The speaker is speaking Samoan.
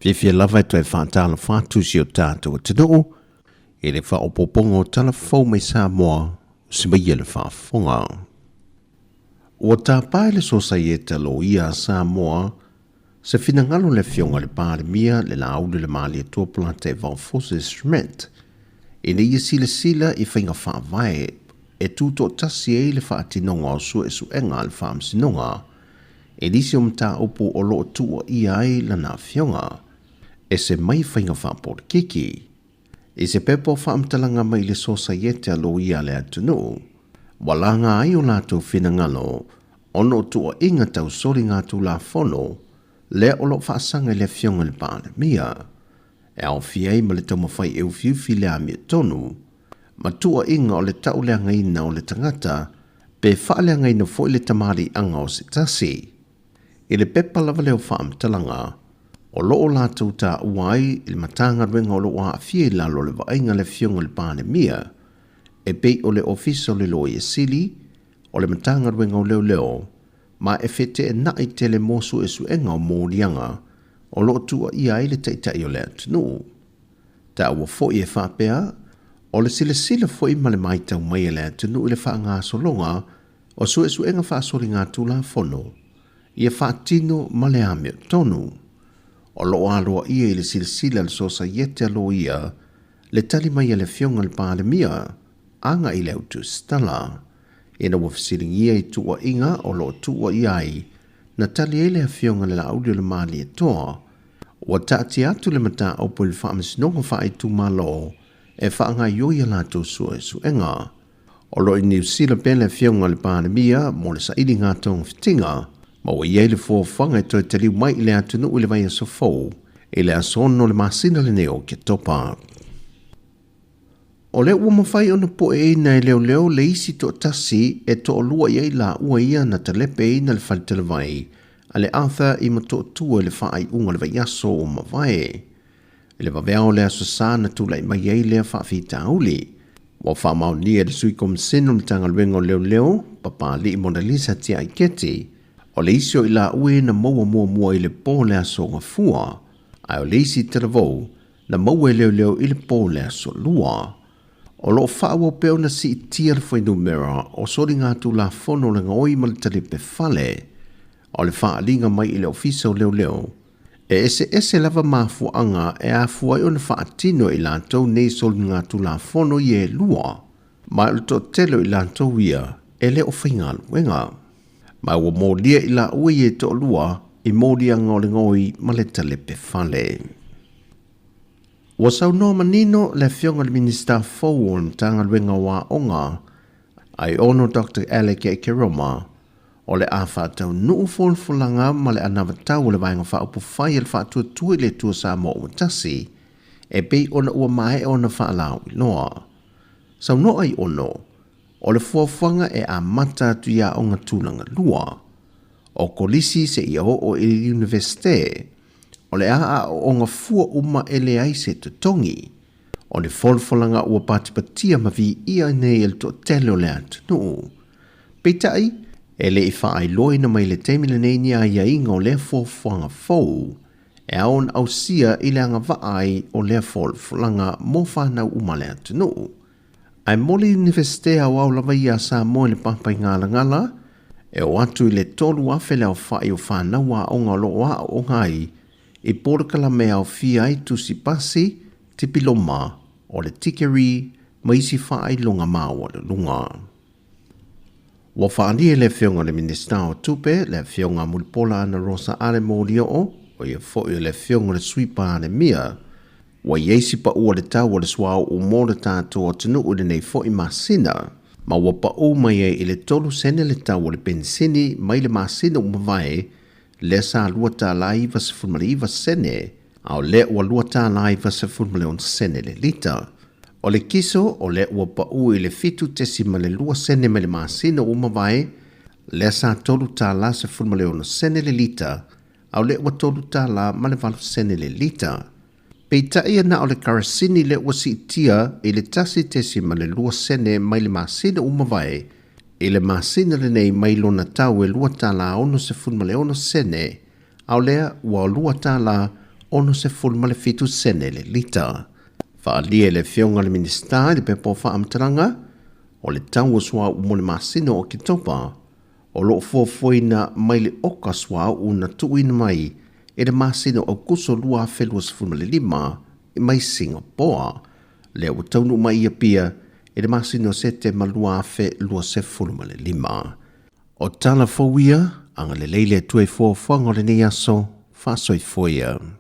Fiafia lava e toe faatalofa atu i si o tatou atunuu i le faaopoopoga o tala fou mai Samoa usi mai le faafofoga. Ua tapa e le Sosaiete a Loia a Samoa se finagalo le Afioga i le Palemia le Laauli le Malietoa Polataivao Fosi Schmidt ina ia silasila i faiga faavae e tutoatasi ai le faatinoga o suesuega a le Faamasinoga i nisi o mataupu o lo o tuuaia ai lana afioga, ese mai faiga faapolokiki. I se pepa o faamatalaga mai le Sosaiete a Loia a le atunuu, ua laga ai o latou finagalo ona o tuuaiga tau soligatulafono lea o lo o faasaga i le Afioga i le Palemia, e aofia ai ma le taumafai e ufiufi le amiotonu, ma tuuaiga o le tauleagaina o le tagata pe faaleagaina foi le tamaliiaga o se tasi. I le pepa lava lea o faamatalaga, o lo o latou taua ai le Matagaluega o lo o aafia i lalo o le vaaiga a le Afioga i le Palemia, e pei o le Ofisa o le Loia Sili, o le Matagaluega o Leoleo, ma e feteenai tele mo suesuega o moliaga o lo o tuuaia ai le Taitai o le atunuu. Taua foi e faapea, o le silasila foi ma le matau mai a le atunuu i le faagasologa o suesuega faasoligatulafono, ia faatino ma le amiotonu. O lo o aloaia i le silasila a le Sosaiete a Loia le tali mai a le Afioga i le Palemia agai i le autusitala, ina ua fesiligia i tuuaiga o lo o tuuaia ai na tali ai le Afioga i le Laauli o le Malietoa, ua taatia atu le mataupu i le Faamasinoga Faaitumalo e faagaoioi a latou suesuega. O lo o i Niu Sila pea le Afioga i le Palemia mo le sailiga togafitiga, ma ua i ai le fuafuaga e toe taliu mai i le atunuu i le vaiaso fou i le aso 6 o le masina lenei o Oketopa. O lea ua mafai ona poeina e leoleo le isi toatasi e toalua i ai laua ia na talepeina le faletalavai a le Arthur i Motootua i le faaiuga o le vaiaso ua mavae. I le vaveao o le aso Sa na tulai mai ai lea faafitauli. Ua faamaonia e le Sui Komisene o le Matagaluega o Leoleo, Papali'i Monalisa Tiaiketi, o le isi o i laua ia na maua muamua i le po o le aso Gafua, ae o le isi talavou na maua e leoleo i le po o le aso Lua. O lo o faaauau pea ona siitia le fuainumera o soligatulafono o le gaoi ma le talepe fale, o le faaaliga mai i le Ofisa o Leoleo, e eseese lava mafuaaga e afua ai ona faatino e i latou nei soligatulafono ia e lua, ma o le toatele o i latou ia e le o faigaluega. Ma ua molia i laua ia e toalua i moliaga o le gaoi ma le talepe fale. Ua saunoa manino le Afioga i le Minisita fou o le Matagaluega o Aoga, Aiono Dr Alec Ekeroma, o le a faataunuu folafolaga ma le anavatau o le Vaega Faaupufai a le Faatuatua i le Atua Samoa ua tasi, e pei ona ua maea ona faalauiloa. Saunoa Aiono, o le fuafuaga e amata atu i aoga tulaga lua, o kolisi seia oo i le Iunivesite, o le a aooga fua uma e leai se totogi. O le folafolaga ua patipatia ma viia nei e le toatele o le atunuu. Peitai, e le i faailoaina mai i le taimi lenei ni aiaiga o lea fuafuaga fou e ao ona ausia i le agavaa ai o lea folafolaga mo fanau uma a le atunuu. Ae mo le Iunivesite aoao lava ia a Samoa i le Papaigalagala, e oo atu i le 3,000 le aofai o fanau aoga o lo o aooga ai i polokalame e aofia ai tusi pasi, tipiloma, o le tikeri ma isi faailoga maualuluga. Ua faaalia e le Afioga i le Minisita o Tupe, le Afioga Mulipola Anarosa Ale Molioo, o ia foi o le Afioga i le Sui Palemia, ua i ai se paua le tau o le suauu mo le tatou atunuu i lenei foi masina, ma ua pau mai ai i le 3 sene le tau o le penisini mai le masina ua mavae, lea sa $2.99, a o lea ua $2.96 le lita. O le kiso, o lea ua pau i le 7.2 sene mai le masina ua mavae, lea sa $3.16 le lita, a o lea ua $3.08 le lita. Peitai e na o le karasini lea ua siitia i le 1.2 sene mai le masina ua mavae, i le masina lenei mai lona tau e $2.66, a o lea ua 67 sene le lita. Faaalia e le Afioga i le Minisita i le pepa o faamatalaga, o le tau o suauu mo le masina o Oketopa, o lo o fuafuaina mai le oka suauu na tuuina mai i le masina o Aokuso 2025 mai Singapoa, lea ua taunuu mai i Apia i le masina o Setema 2025. O tala fou ia, agalelei le Atua i fuafuaga o lenei aso, faasoifua ia.